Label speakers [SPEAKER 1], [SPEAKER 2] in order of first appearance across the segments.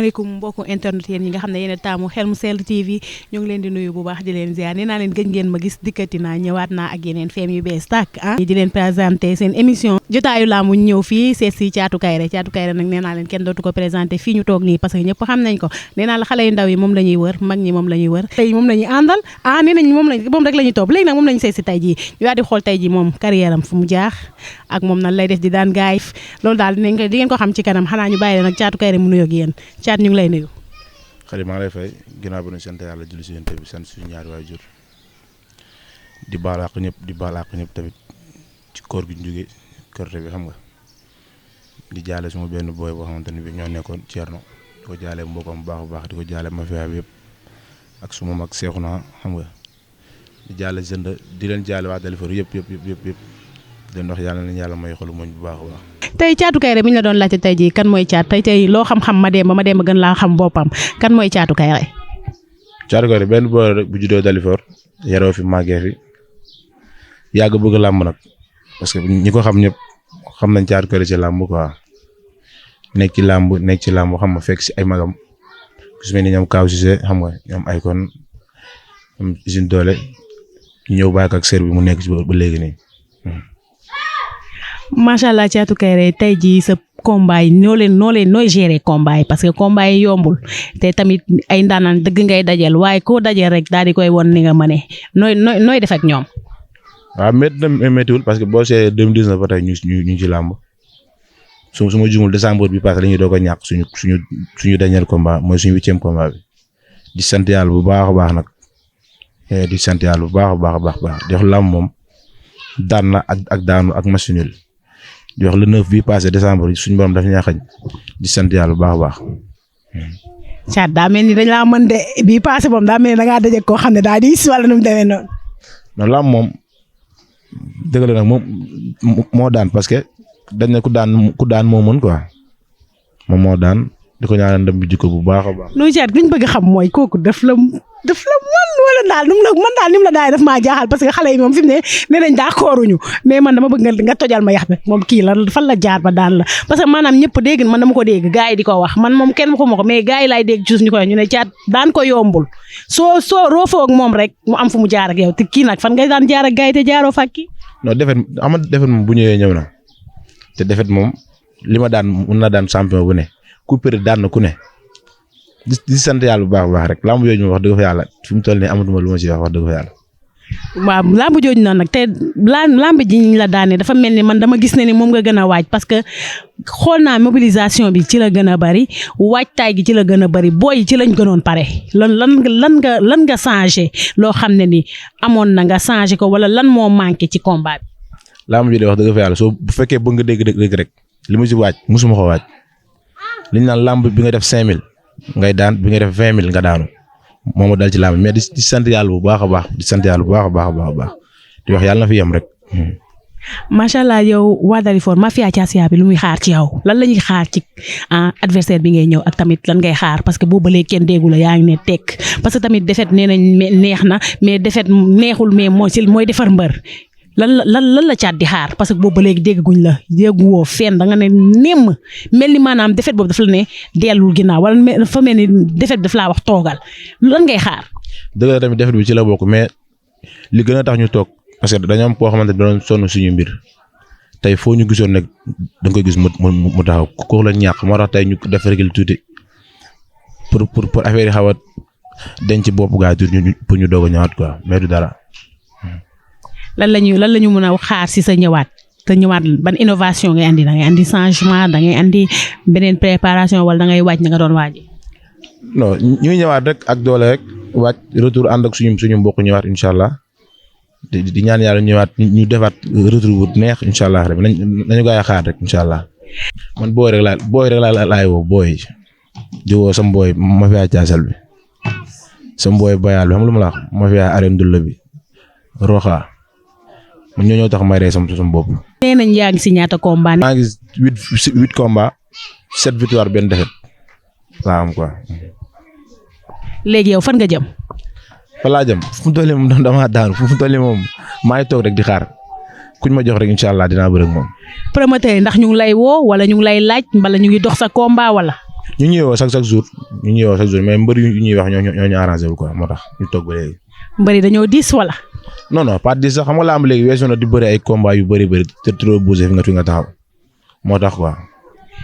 [SPEAKER 1] maaleykum mbokku internet yéen ñi nga xam ne yéen a taamu Xel mu Sell TV ñu ngi leen di nuyu bu baax di leen ziar nee naa leen gëj ngeen ma gis dikkati naa ñëwaat naa ak yeneen feem yu bees tàkk di leen présenté seen émission jotaayu laamu ñu ñëw fii seet si Thiatou Kairé nag nee naa leen kenn dootu ko présenté fii ñu toog nii parce que ñëpp xam nañ ko nee naa la xale yu ndaw yi moom la ñuy wër mag ñi moom la ñuy wër tey moom la ñuy àndal nee nañ moom rek la ñuy topp léegi nag moom la ñu seet si tey jii ñu daal di xool tey jii moom carrière am fu mu jaax ak moom nan lay def di daan gaay loolu daal di ngeen ko xam ci kanam xanaa ñu bàyyi leen nag Thiatou Kairé mu nuyoo ak yéen Thiat ñu ngi lay nuyu.
[SPEAKER 2] xale maa ngi lay fay ginnaaw bi ñu sant yàlla julli si yéen bi sant suñu ñaari waajur di baal àq ñëpp tamit ci koor gi ñu jógee korte bi xam nga di jaale suma benn booy boo xamante ni bi ñoo nekkoon Thierno di ko jaale mbokkam bu baax a baax di ko jaale mafia bi yëpp ak suma mag Seexuna xam nga di jaale jënd di leen jaale waa Dalifort yëpp di leen wax yàlla nañu yàlla may xolu mooñ bu baax a baax.
[SPEAKER 1] tey Thiatou Kairé bi ñu la doon laajte tey jii kan mooy Thiat tey loo xam-xam ma dem gën laa xam boppam kan mooy Thiatou Kairé.
[SPEAKER 2] Thiatou Kairé benn boy rek bu juddoo Dalifort yaroo fi màggee fi yàgg bëgg làmb nag parce que ñi ko xam ñëpp xam nañ Thiatou Kairé ci làmb quoi nekk ci làmb xam nga fekk si ay magam su mel ni ñoom Kaaw Cissé xam nga ñoom ay kon ñoom usine doole ñu ñëw bàyyi ko ak sër bi mu nekk ci ba léegi nii.
[SPEAKER 1] macha allah Thiatou Kairé tey jii sa combat yi nooy gérer combat yi parce que combat yi yombul te tamit ay ndaanaan dëgg ngay dajal waaye koo dajal rek daal di koy won ni nga mëne nooy def ak ñoom.
[SPEAKER 2] waaw méttiwul parce que boo see 2019 ba tey ñu ci làmb su ma jumul décembre bi passé la ñuy doog a ñàkk suñu dernier combat mooy suñu 8e combat bi di sant yàlla bu baax a baax nag di sant yàlla bu baax a baax di wax làmb moom daan na ak daanu ak machine di wax le 9 bii passé décembre suñu borom daf ñaa xañ di sant yàlla bu baax a baax.
[SPEAKER 1] Thiat daa mel ni dañ laa mën de bii passé moom daa mel ni da ngaa daje koo xam ne daa diis wala nu mu demee noonu.
[SPEAKER 2] non làmb moom dëgg la nag moom moo daan parce que dañ ne ku daan moo mën quoi moom moo daan di ko ñaanal ndam bi jikko bu baax a baax.
[SPEAKER 1] loolu Thiat li ñu bëgg xam mooy kooku daf la mën wala daal ni mu la daay daf maa jaaxal parce que xale yi moom fi mu ne nee nañ d'accooruñu mais man dama bëgg nga tojal ma yax bi moom kii la fan la jaar ba daan la parce que maanaam ñëpp dégg man dama ko dégg gars yi di ko wax man moom kenn waxuma ko mais gars yi laay dégg ci suuf ñu koy ñu ne Thiat daan ko yombul soo roofoo ak moom rek mu am fu mu jaar ak yow te kii nag fan ngay daan jaar ak gars yi te jaaroo fa ak kii.
[SPEAKER 2] non defet moom bu ñëwee ñëw na te defet moom li ma daan mun na daan champion bu ne ku péri daan na ku ne di sant yàlla bu baax a baax rek lamb jooju ma wax dëgg fa yàlla fi mu toll nii amatuma lu ma ci wax dëgg fa yàlla.
[SPEAKER 1] waaw lamb jooju noonu nag te lamb ji ñu la daane dafa mel ni man dama gis ne ni moom nga gën a waaj parce que xool naa mobilisation bi ci la gën a bari waajtaay gi ci la gën a bari booy ci lañ gënoon pare lan nga changé loo xam ne ni amoon na nga changé ko wala lan moo manqué ci combat bi.
[SPEAKER 2] lamb ji de wax dëgg fa yàlla soo bu fekkee bëgg nga dégg rek li ma ci waaj musuma ko waaj liñ naan lamb bi nga def 5000. ngay daan bi nga def 20 000 nga daanu moom dal ci làmb mais di sant yàlla bu baax a baax di sant yàlla bu baax a baax di wax yàlla na fi yem rek.
[SPEAKER 1] macha allah yow waa Dalifort mafia Thiassia bi lu muy xaar ci yow lan la ñuy xaar ci adversaire bi ngay ñëw ak tamit lan ngay xaar parce que boobu ba léegi kenn déggu la yaa ngi ne tekk parce que tamit defet nee nañ neex na mais defet neexul mais mooy defar mbër. lan la Thiat di xaar parce que boobu ba léegi dégguñ la dégguwoo fenn da nga ne nemm mel ni maanaam defet boobu dafa la ne dellul ginnaaw wala dafa mel ni defet bi dafa laa wax toogal lan ngay xaar.
[SPEAKER 2] dëgg la tamit defet bi ci la bokk mais li gën a tax ñu toog parce que dañoo am koo xamante ne doon sonn suñu mbir tey foo ñu gisoon nag da nga koy gis mu taxaw kooku la ñàkk moo tax tey ñu def régler tuuti pour affaire yi xaw a denc bopp gaa tuuti pour ñu doog a ñëwaat quoi mais du dara.
[SPEAKER 1] lan lañu mën a xaar si sa ñëwaat ban innovation ngay andi da ngay andi changement da ngay andi beneen préparation wala da ngay waaj na nga doon waaj.
[SPEAKER 2] non ñu ñëwaat rek ak doole rek waaj retour ànd ak suñu mbokk ñëwaat incha allah di ñaan yàlla ñëwaat ñu defaat retour bu neex incha allah rek nañu gaa yi xaar rek incha allah. man booy rek laay woo booy di woo sam booy mafia Thiassel bi sam booy bayal bi xam lu ma la wax mafia arène dulla bi roxa man ñoo tax may rey sama bopp.
[SPEAKER 1] nee nañ yaa ngi si ñaata combat.
[SPEAKER 2] maa ngi 8 combat 7 victoire benn défaite laa am quoi.
[SPEAKER 1] léegi yow fan nga jëm.
[SPEAKER 2] fa laa jëm fu mu toll nii moom damaa daanu fu mu toll nii moom maa ngi toog rek di xaar kuñ ma jox rek incha allah dinaa bëre ak moom.
[SPEAKER 1] promoteur ndax ñu ngi lay woo wala ñu ngi lay laaj mbala ñu ngi dox sa combat wala.
[SPEAKER 2] ñu ñuy woo chaque jour mais mbër yu ñuy wax ñoo ñu arrangé wul quoi moo tax ñu toog ba léegi.
[SPEAKER 1] mbëri dañoo diis wala.
[SPEAKER 2] non pas diis sax xam nga lamb léegi weesu na di bëri ay combat yu bëri te trop bougé fi nga taxaw moo tax quoi.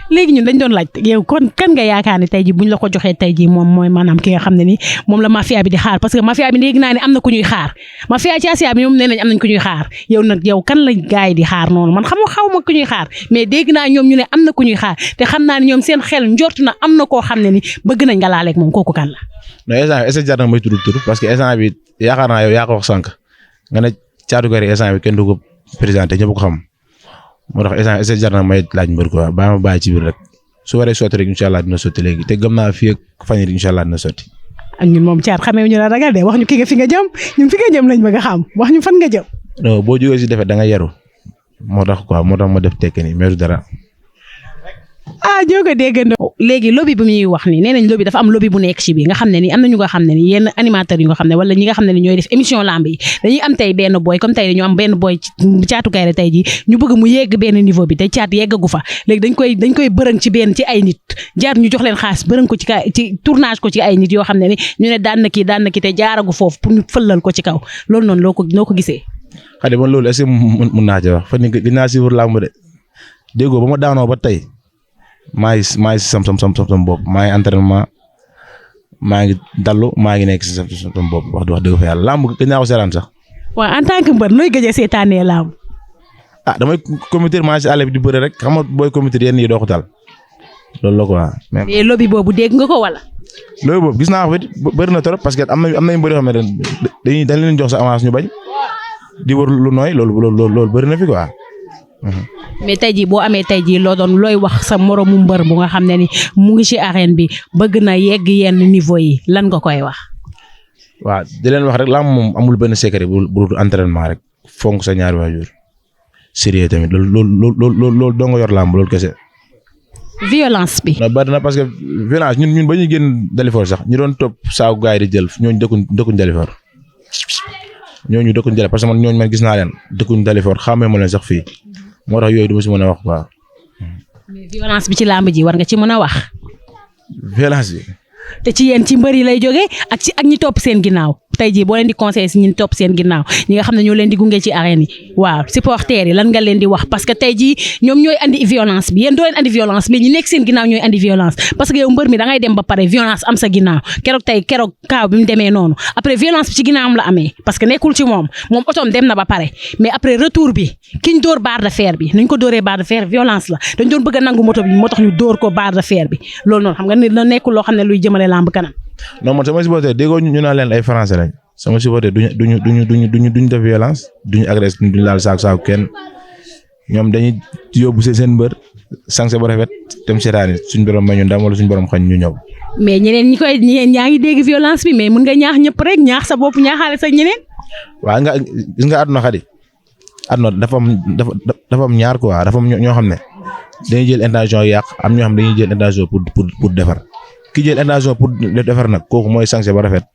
[SPEAKER 1] léegi ñun dañ doon laaj yow kon kan nga yaakaar ne tey jii buñ la ko joxee tey jii moom mooy maanaam ki nga xam ne ni moom la mafia bi di xaar parce que mafia bi léegi naa ne am na ku ñuy xaar mafia ci Asia bi ñoom nee nañ am nañ ku ñuy xaar yow kan la gaay di xaar noonu man xaw ma ku ñuy xaar mais dégg naa ñoom ñu ne am na ku ñuy xaar te xam naa ne ñoom seen xel njort na am na koo xam ne ni bëgg nañ nga laaleeg moom kooku kan la.
[SPEAKER 2] non instant jar na may tudd tur parce que instant bi yaakaar naa yow yaa ko wax sànq nga ne Thiatou Kairé instant bi kenn du ko présenté ñëpp ko xam moo tax instant jar na may laaj mbër quoi baa ma bàyyi ci biir rek su waree sotti rek incha allah dina sotti léegi te gëm naa fii ak fan yii incha allah dina sotti.
[SPEAKER 1] ak ñun moom Thiat xamee ñu la ragal de wax ñu ki nga fi nga jëm ñun fi nga jëm lañ bëgg a xam wax ñu fan nga jëm.
[SPEAKER 2] non boo jógee si defee da nga yaru moo tax ma def tekki nii mais du dara.
[SPEAKER 1] ñoo ko déggandoo. léegi lobby bi muy wax ni nee nañ lobby dafa am lobby bu nekk ci bi nga xam ne ni am na ñu nga xam ne ni yenn animateurs yu nga xam ne wala ñi nga xam ne ni ñooy def émission lamb yi dañuy am tey benn boy comme tey dañu am benn boy ci Thiatou Kairé tey ji ñu bëgg mu yegg benn niveau bi te Thiat yeggagu fa léegi dañ koy bërëng ci ay nit jaar ñu jox leen xaas bërëng ko ci tournage ko ci ay nit yoo xam ne ni ñu ne daan na kii te jaaragu foofu pour ñu fëlal ko ci kaw loolu noonu noo ko gisee.
[SPEAKER 2] xale man loolu est-ce que mun naa ci wax fan yii dinaa suivre lamb de déggoo ba ma daanoo ba tey maa ngi sam bopp maa ngi entraînement maa ngi dallu maa ngi nekk si sam bopp wax dëgg fa yàlla lamb gëj naa ko seetaan sax.
[SPEAKER 1] waaw en tant que mbër nooy gëj a seetaanee lamb.
[SPEAKER 2] damay commuter maa si àll bi di bëre rek xam nga booy commuter yenn yi doo ko tal loolu la quoi.
[SPEAKER 1] mais lobby boobu dégg nga ko wala.
[SPEAKER 2] lobby boobu gis naa ko fi bëri na trop parce que am nañu bëri yoo xam ne dañ leen jox sa avance ñu bañ di wër lu nooy loolu bëri na fi quoi.
[SPEAKER 1] mais tey jii boo amee tey jii looy wax sa moromu mbër bu nga xam ne ni mu ngi ci arène bi bëgg na yegg yenn niveau yi lan nga koy wax.
[SPEAKER 2] waaw di leen wax rek lamb moom amul benn secret bu dul entraînement rek fonk sa ñaari waajur sérieux tamit loolu doo nga yor lamb loolu kese.
[SPEAKER 1] violence bi.
[SPEAKER 2] non bari na parce que violence ñun ba ñuy génn Dalifort sax ñu doon topp saaku gaay di jël ñooñu dëkkuñ Dalifort ñooñu dëkkuñ Dalifort parce que ñooñu man gis naa leen dëkkuñ Dalifort xàmmee ma leen sax fii. moo tax yooyu du ma si mën a wax quoi.
[SPEAKER 1] mais violence bi ci làmb ji war nga ci mën a wax.
[SPEAKER 2] violence bi.
[SPEAKER 1] te ci yéen ci mbër yi lay jógee ak ñi topp seen ginnaaw tey jii boo leen di conseillé si ñi topp seen ginnaaw ñi nga xam ne ñoo leen di gunge ci arène yi waaw supporters yi lan nga leen di wax parce que tey jii ñoom ñooy andi violence bi yéen doo leen andi violence mais ñi nekk seen ginnaaw ñooy andi violence parce que yow mbër mi da ngay dem ba pare violence am sa ginnaaw keroog kaaw bi mu demee noonu après violence bi ci ginnaawam la amee parce que nekkul ci moom otoom dem na ba pare mais après retour bi kiñ dóor barre de fer bi nuñ ko dóoree barre de fer violence la dañ doon bëgg a nangu moto bi moo tax ñu dóor ko barre de fer bi loolu noonu xam nga ne nekkul loo xam ne luy jëmale lamb kanam.
[SPEAKER 2] non man sama supporter déggoo ñu naan leen ay français lañ sama supporter duñu def violence duñu agresse duñu laal saako kenn ñoom dañuy yóbbu seen mbër sanction ba rafet dem seetaani suñ borom may ñu ndam wala suñ borom xañ ñu ñëw.
[SPEAKER 1] mais ñeneen ñaa ngi dégg violence bi mais mën nga ñaax ñëpp rek ñaax sa bopp ñaaxaale sa ñeneen.
[SPEAKER 2] waaw gis nga àdduna xadi àdduna dafa am ñaar quoi dafa am ñoo xam ne dañuy jël intention yàq am ñoo xam dañuy jël intention pour defar. ki jël intention pour defar nag kooku mooy sanction ba rafet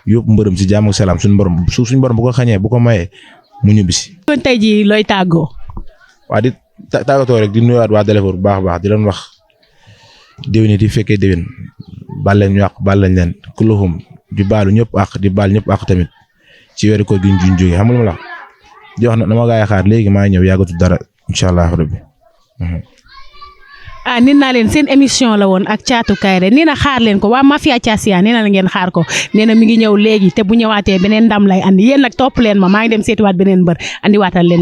[SPEAKER 2] yóbbu mbërëm si jàmm ak salaam suñu borom bu ko xañee bu ko mayee mu ñibbisi.
[SPEAKER 1] kon tey jii looy tàggoo.
[SPEAKER 2] waa di tàggatoo rek di nuyuwaat waa Dalifort bu baax a baax di leen wax déwén di fekkee déwén baal leen ñu àq baal lañ leen kulluhum di baalu ñëpp àq di baal ñëpp àq tamit ci weeru koor gi ñu jógee xam nga lu ma la di wax na dama gaay xaar léegi maa ngi ñëw yàggatu dara incha allah rabbi.
[SPEAKER 1] nee naa leen seen émission la woon ak Thiatou Kairé nee na xaar leen ko waa Mafia Thiassia nee na la ngeen xaar ko nee na mi ngi ñëw léegi te bu ñëwaatee beneen ndam lay andi yéen nag topp leen ma maa ngi dem seetiwaat beneen mbër andiwaatal leen.